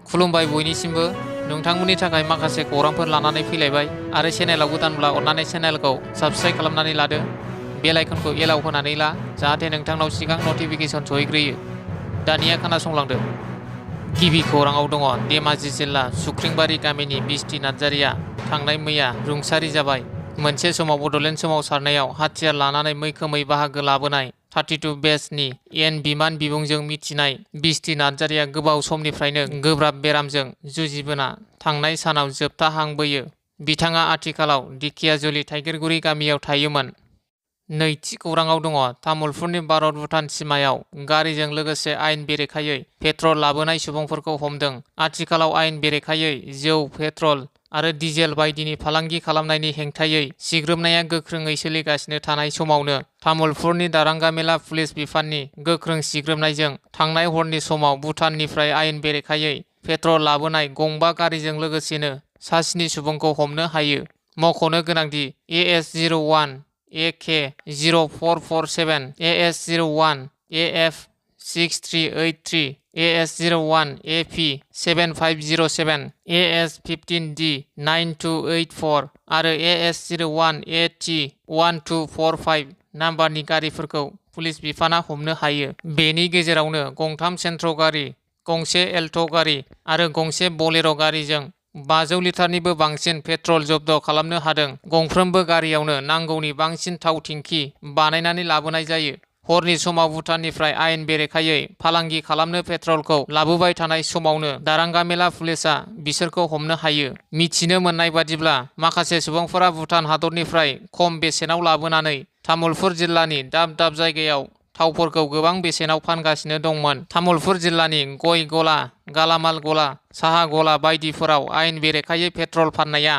खुलुमबाय बयनिसिमबो नोंथांमोननि थाखाय माखासे खौरांफोर लानानै फैलायबाय आरो चेनेलाव गोदानब्ला अननानै चेनेलखौ साबस्क्राइब खालामनानै लादो बेल आइकनखौ एलाव होनानै ला जाहाथे नोंथांनाव सिगां नटिफिकेसन सहैग्रोयो। दानिया खोनासंलांदो। गिबि खौराङाव दङ धेमाजि जिल्ला सुख्रिंबारि गामिनि बिस्ति नार्जारिया थांनाय मैया रुंसारि जाबाय। मोनसे समाव बड'लेण्ड सोमावसारनायाव हाथियार लानानै मैखोमै बाहागो लाबोनाय 32 बेचनि एन बिमान बिबुंजों मिथिनाय बिस्ति नार्जारिया गोबाव समनिफ्रायनो गोब्राब बेरामजों जुजिबोना थांनाय सानाव जोबथाहांबोयो। बिथाङा आथिखालाव दिखियाजुलि थाइगिरगुरि गामियाव थायोमोन। नैथि खौराङाव दङ तामुलपुरनि भारत भुटान सिमायाव गारिजों लोगोसे आयेन बेरेखायै पेट्रल लाबोनाय सुबुंफोरखौ हमदों। आथिखालाव आयेन बेरेखायै जौ, पेट्रल आरो डिजेल बायदिनि फालांगि खालामनायनि हेंथायै सिग्रोमनाया गोख्रोङै सोलिगासिनो थानाय समावनो तामुलपुरनि दारांगामेला पुलिस बिफाननि गोख्रों सिग्रोमनायजों थांनाय हरनि समाव भुटाननिफ्राय आयेन बेरेखायै पेट्रल लाबोनाय गंबा गारिजों लोगोसेनो सा 7 सुबुंखौ हमनो हायो। मख'नो गोनांदि AS01 AK 0447, AS01 AF 6383, AS01 AP 7507, AS15D 9284 आरो AS01 AT 1245 नाम्बारनि गारिफोरखौ पुलिस बिफाना हमनो हायो। बेनि गेजेरावनो गंथाम सेन्ट्र' गारि, गंसे एल्ट' गारि आरो गंसे बलेर' गारिजों 500 लिटारनिबो बांसिन पेट्रल जब्द खालामनो हादों। गंफ्रोमबो गारियावनो नांगौनि बांसिन थाव टेंकि बानायनानै लाबोनाय जायो। हरनि समाव भुटाननिफ्राय आयेन बेरेखायै फालांगि खालामनो पेट्रलखौ लाबोबाय थानाय समावनो दारांगामेला पुलिसा बिसोरखौ हमनो हायो। मिथिनो मोननाय बादिब्ला माखासे सुबुंफोरा भुटान हादरनिफ्राय खम बेसेनाव लाबोनानै तामुलपुर जिल्लानि दाब दाब जायगायाव थावफोरखौ गोबां बेसेनाव फानगासिनो दंमोन। तामुलपुर जिल्लानि गय गला, गालामाल गला, साहा गला बायदिफोराव आयेन बेरेखायै पेट्रल फाननाया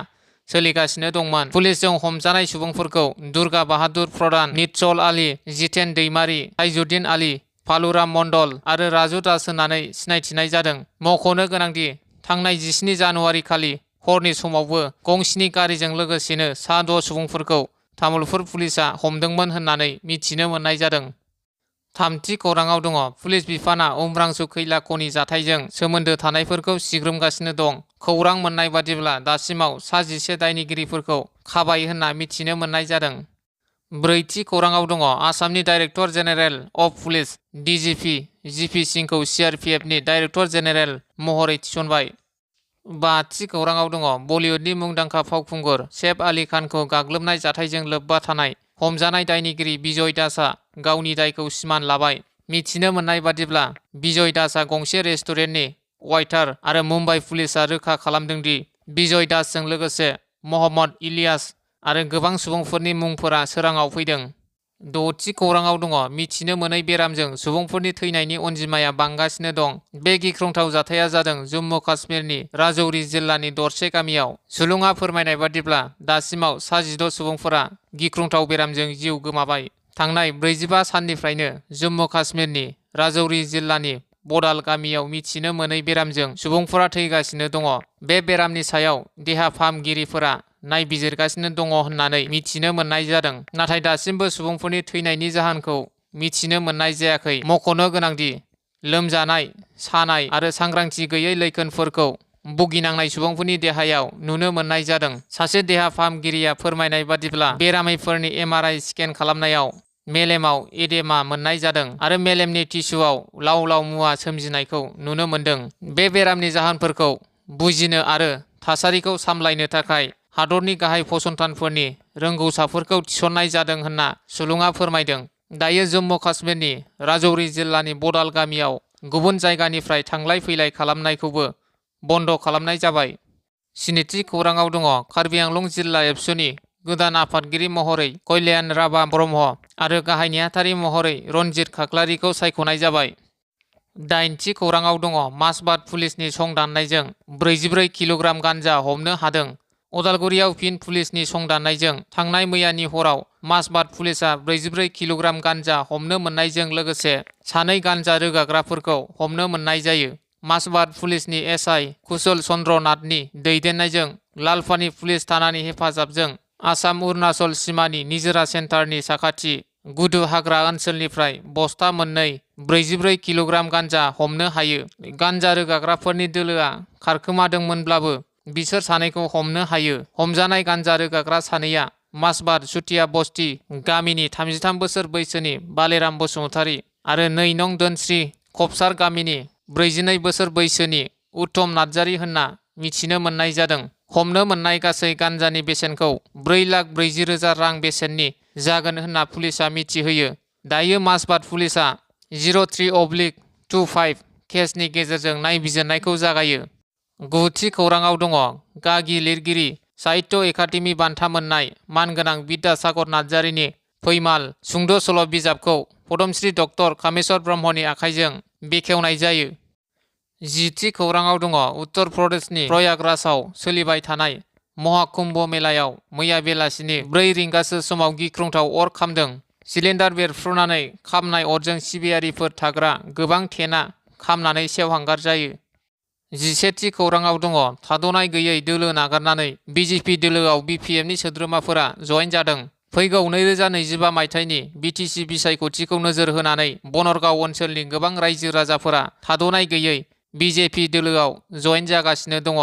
सोलिगासिनो दंमोन। पुलिसजों हमजानाय सुबुंफोरखौ दुर्गा बाहादुर प्रधान, नितचल आली, जितेन दैमारी, ताइजुद्दिन आली, फालुराम मण्डल आरो राजु दास होननानै सिनायथिनाय जादों। मख'नो गोनांदि थांनाय 17 जानुवारि खालि हरनि समावबो गं7 गारिजों लोगोसेनो सा 6 सुबुंफोरखौ तामुलपुर पुलिसा हमदोंमोन होननानै मिथिनो मोननाय जादों। थामथि खौराङाव दङ पुलिस बिफाना उम्रांसु खैला खनि जाथायजों सोमोन्दो थानायफोरखौ सिग्रोमगासिनो दं। खौरां मोननाय बादिब्ला दासिमाव सा 11 दायनिगिरिफोरखौ खाबाय होनना मिथिनो मोननाय जादों। ब्रैथि खौराङाव दङ आसामनि director general of police DGP GP सिंहखौ CRPFनि डाइरेक्टर जेनेरेल महरै थिसनबाय। बाथि खौराङाव दङ बलिउडनि मुंदांखा फावखुंगुर सेफ आलि खानखौ गाग्लोबनाय जाथायजों लोब्बा थानाय हमजानाय दायनिगिरि बिजय दासआ गावनि दायखौ सिमान लाबाय। मिथिनो मोननाय बादिब्ला बिजय दासआ गंसे रेस्टुरेन्टनि वाइटार आरो मुम्बाइ पुलिसा रोखा खालामदोंदि बिजय दासजों लोगोसे महम्मद इलियास आरो गोबां सुबुंफोरनि मुंफोरा सोराङाव फैदों। द'थि खौराङाव दङ मिथिनो मोनै बेरामजों सुबुंफोरनि थैनायनि अनजिमाया बांगासिनो दं। बे गिख्रंथाव जाथाया जादों जम्मु काश्मीरनि राजौरी जिल्लानि दरसे गामियाव। सुलुङा फोरमायनाय बादिब्ला दासिमाव सा 16 सुबुंफोरा गिख्रंथाव बेरामजों जिउ गोमाबाय। थांनाय 45 साननिफ्रायनो जम्मु काश्मीरनि राजौरी जिल्लानि बदाल गामियाव मिथिनो मोनै बेरामजों सुबुंफोरा थैगासिनो दङ। बे बेरामनि सायाव देहा फाहामगिरिफोरा नायबिजिरगासिनो दङ होननानै मिथिनो मोननाय जादों। नाथाय दासिमबो सुबुंफोरनि थैनायनि जाहोनखौ मिथिनो मोननाय जायाखै। मख'नो गोनांदि लोमजानाय, सानाय आरो सांग्रांथि गैयै लैखोनफोरखौ भुगिनांनाय सुबुंफोरनि देहायाव नुनो मोननाय जादों। सासे देहा फाहामगिरिया फोरमायनाय बादिब्ला बेरामिफोरनि MRI स्केन खालामनायाव मेलेमाव एडेमा मोननाय जादों आरो मेलेमनि टिस्युआव लाव लाव मुवा सोमजिनायखौ नुनो मोनदों। बे बेरामनि जाहोनफोरखौ बुजिनो आरो थासारिखौ सामलायनो थाखाय हादरनि गाहाय फसंथानफोरनि रोंगौसाफोरखौ थिसननाय जादों होनना सुलुङा फोरमायदों। दायो जम्मु काश्मीरनि राजौरी जिल्लानि बदाल गामियाव गुबुन जायगानिफ्राय थांलाय फैलाय खालामनायखौबो बन्द खालामनाय जाबाय। स्निथि खौराङाव दङ कार्बि आंलं जिल्ला एबसुनि गोदान आफादगिरि महरै कल्याण राभा ब्रह्म आरो गाहाय नेहाथारि महरै रनजित खाख्लारिखौ सायख'नाय जाबाय। दाइनथि खौराङाव दङ मासबाद पुलिसनि संदाननायजों 44 किल'ग्राम गान्जा हमनो हादों। अदालगुरियाव फिन पुलिसनि संदाननायजों थांनाय मैयानि हराव मासबाद पुलिसा 44 किल'ग्राम गान्जा हमनो मोननायजों लोगोसे सानै गान्जा रोगाग्राफोरखौ हमनो मोननाय जायो। मासबाद पुलिसनि SI कुशल चन्द्र नाथनि दैदेननायजों लालपानि पुलिस थानानि हेफाजाबजों आसाम अरुणाचल सिमानि निजोरा सेन्टारनि साखाथि गुदु हाग्रा ओनसोलनिफ्राय बस्ता मोननै 44 किल'ग्राम गान्जा हमनो हायो। गान्जा रोगाग्राफोरनि दोलोआ खारखोमादोंमोनब्लाबो बिसोर सानैखौ हमनो हायो। हमजानाय गान्जा रोगाग्रा सानैया मासबाद चुटिया बस्ती गामिनि 33 बोसोर बैसोनि बालेराम बसुमतारी आरो 2 नं दोनस्रि खबसार गामिनि 42 बोसोर बैसोनि उत्तम नार्जारी होनना मिथिनो मोननाय जादों। हमनो मोननाय गासै गान्जानि बेसेनखौ 4,40,000 रां बेसेननि जागोन होनना पुलिसा मिथिहोयो। दायो मासबाद पुलिसा 03/25 केसनि गेजेरजों नायबिजिरनायखौ जागायो। गुथि खौराङाव दङ गागि लिरगिरि साहित्य एकाडेमि बान्था मोननाय मानगोनां बिद्यासागर नार्जारीनि फैमाल सुंद' सल' बिजाबखौ पदमश्री डक्टर कामेश्वर ब्रह्मनि आखाइजों बेखेवनाय जायो। जिथि खौराङाव दङ उत्तर प्रदेशनि प्रयागराजआव सोलिबाय थानाय महाकुम्भ मेलायाव मैया बेलासिनि 4 रिंगासो समाव गिख्रंथाव अर खामदों। सिलिन्डार बेरफ्रुनानै खामनाय अरजों सिबियारिफोर थाग्रा गोबां टेन्टआ खामनानै सेवहांगार जायो। 11थि खौराङाव दङ थाद'नाय गैयै दोलो नागारनानै बिजेपि दोलोआव बिपिएफनि सोद्रोमाफोरा जयेन जादों। फैगौ 2025 मायथाइनि बिटिसि बिसायख'थिखौ नोजोर होनानै बनरगाव ओनसोलनि गोबां रायजो राजाफोरा थाद'नाय गैयै बिजेपि दोलोआव जयेन जागासिनो दङ।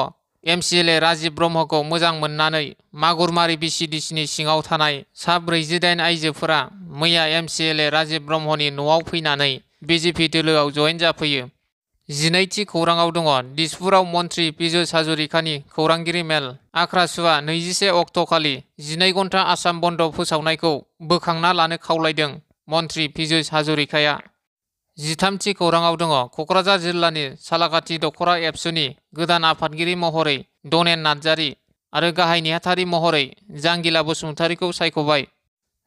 एमसिएलए राजिब ब्रह्मखौ मोजां मोननानै मागुरमारि बिसिडिसिनि सिङाव थानाय सा 48 आइजोफोरा मैया एमसिएलए राजिब ब्रह्मनि न'आव फैनानै बिजेपि दोलोआव जयेन जाफैयो। 12थि खौराङाव दङ दिसपुराव मन्त्रि पियुष हाजरिकानि खौरांगिरि मेल। आख्रासुआ 21 अक्ट'खालि 12 घन्टा आसाम बन्द फोसावनायखौ बोखांना लानो खावलायदों मन्त्रि पियुष हाजरिकाया। 13थि खौराङाव दङ क'क्राझार जिल्लानि सालाकाथि दख'रा एबसुनि गोदान आफादगिरि महरै दनेन नार्जारी आरो गाहाय नेहाथारि महरै जांगिला बसुमतारीखौ सायख'बाय।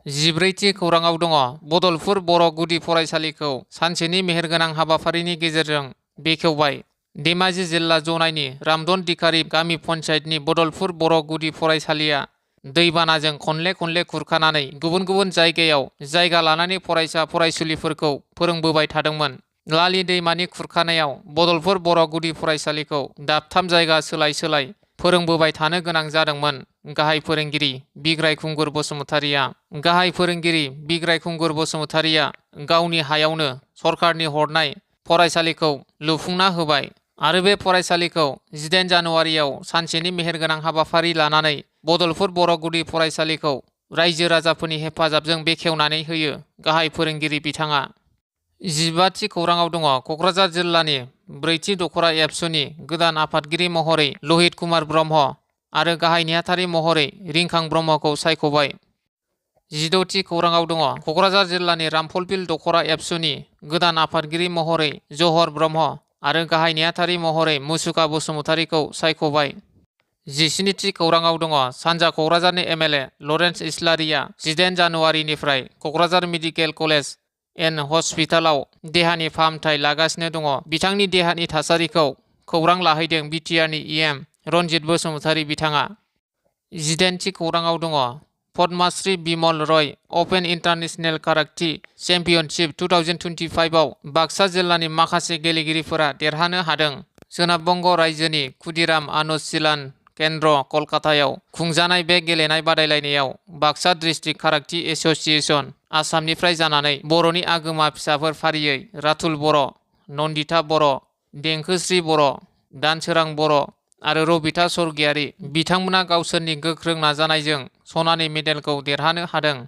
14थि खौराङाव दङ बदलपुर बर' गुदि फरायसालिखौ सानसेनि मेहेरगोनां हाबाफारिनि गेजेरजों बेखेवबाय। धेमाजि जिल्ला जनाइनि रामदन दिखारि गामि पन्चायतनि बदलपुर बर' गुदि फरायसालिया दैबानाजों खनले खुरखानानै गुबुन गुबुन जायगायाव जायगा लानानै फरायसा फरायसुलिफोरखौ फोरोंबोबाय थादोंमोन। लालि दैमानि खुरखानायाव बदलपुर बर' गुदि फरायसालिखौ दाबथाम जायगा सोलाय फोरोंबोबाय थानो गोनां जादोंमोन। गाहाय फोरोंगिरि बिग्राय खुंगुर बसुमतारीया गावनि हायावनो सरकारनि हरनाय फरायसालिखौ लुफुंना होबाय आरो बे फरायसालिखौ 18 जानुवारियाव सानसेनि मेहेरगोनां हाबाफारि लानानै बदलपुर बर' गुदि फरायसालिखौ रायजो राजाफोरनि हेफाजाबजों बेखेवनानै होयो गाहाय फोरोंगिरि बिथाङा। 15थि खौराङाव दङ क'क्राझार जिल्लानि 4थि दख'रा एबसुनि गोदान आफादगिरि महरै लहित कुमार ब्रह्म आरो गाहाय नेहाथारि महरै रिंखां ब्रह्मखौ सायख'बाय। 16थि खौराङाव दङ क'क्राझार जिल्लानि रामफलबिल दख'रा एबसुनि गोदान आफादगिरि महरै जहर ब्रह्म आरो गाहाय नेहाथारि महरै मुसुखा बसुमतारीखौ सायख'बाय। 17थि खौराङाव दङ सानजा क'क्राझारनि एमएलए लरेन्स इस्लारिया 18 जानुवारिनिफ्राय क'क्राझार मेडिकेल कलेज एन्ड हस्पिटालाव देहानि फाहामथाय लागासिनो दङ। बिथांनि देहानि थासारिखौ खौरां लाहैदों बिटिआरनि इएम रनजित बसुमतारी बिथाङा। 18थि खौराङाव दङ पद्मश्री बिमल रय अपेन इन्टारनेशनेल काराटे चेम्पियनशिप 2025 आव बाक्सा जिल्लानि माखासे गेलेगिरिफोरा देरहानो हादों। सोनाब बंग रायजोनि खुदिराम अनुशीलन केन्द्र कलकातायाव खुंजानाय बे गेलेनाय बादायलायनायाव बाक्सा डिस्ट्रिक्ट काराटे एस'सिएशन आसामनिफ्राय जानानै बर'नि आगोमा फिसाफोर फारियै रातुल बर', नन्दिता बर', देंखोस्रि बर', दानसोरां बर' आरो रबिता स्वर्गियारी बिथांमोना गावसोरनि गोख्रों नाजानायजों सनानि मेडेलखौ देरहानो हादों।